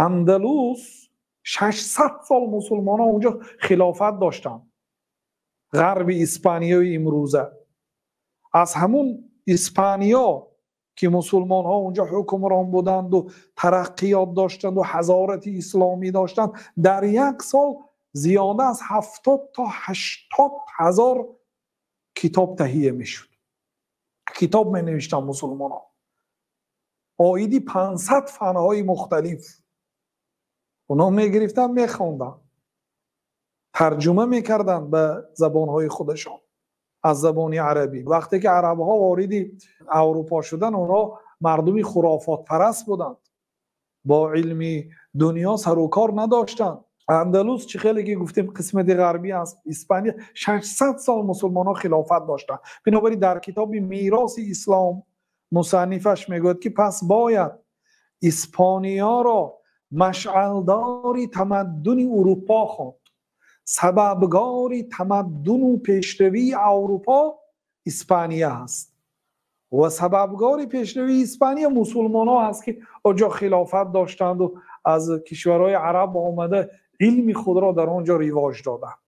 Андалус 600 сол мусулмонон онҷо хилофат доштанд. Ғарби Испанияи имрӯза. Аз ҳамун Испания, ки мусулмонҳо онҷо ҳукмрон буданду тараққиёт доштанду ҳазорати исломӣ доштанд, дар як сол зиёда аз 70 то 80 ҳазор китоб таҳия мешуд. Китоб менавиштанд мусулмонон оиди 500 фанҳои мухталиф. Онҳо мегирифтанд, мехонданд, тарҷума мекарданд ба забонҳои худашон аз забони арабӣ. Вақте ки арабҳо вориди Аврупо шуданд, онҳо мардуми хурофотпараст буданд, бо илми дунё сарукор надоштанд. Андалус, чӣ хеле ки гуфтем, қисмати ғарбӣ аз Испания, 600 сол мусулмонҳо хилофат доштанд. Бинобар ин дар китоби «Мероси ислом» мусаннифаш мегӯяд, ки пас бояд Испанияро машъалдори тамаддуни Урупо хонд. Сабабгори тамаддуну пешравии Аврупо Испания ҳаст ва сабабгори пешравии Испания мусулмонҳо ҳаст, ки оҷо хилофат доштанду аз кишварҳои араб омада, илми худро дар он ҷо ривоҷ доданд.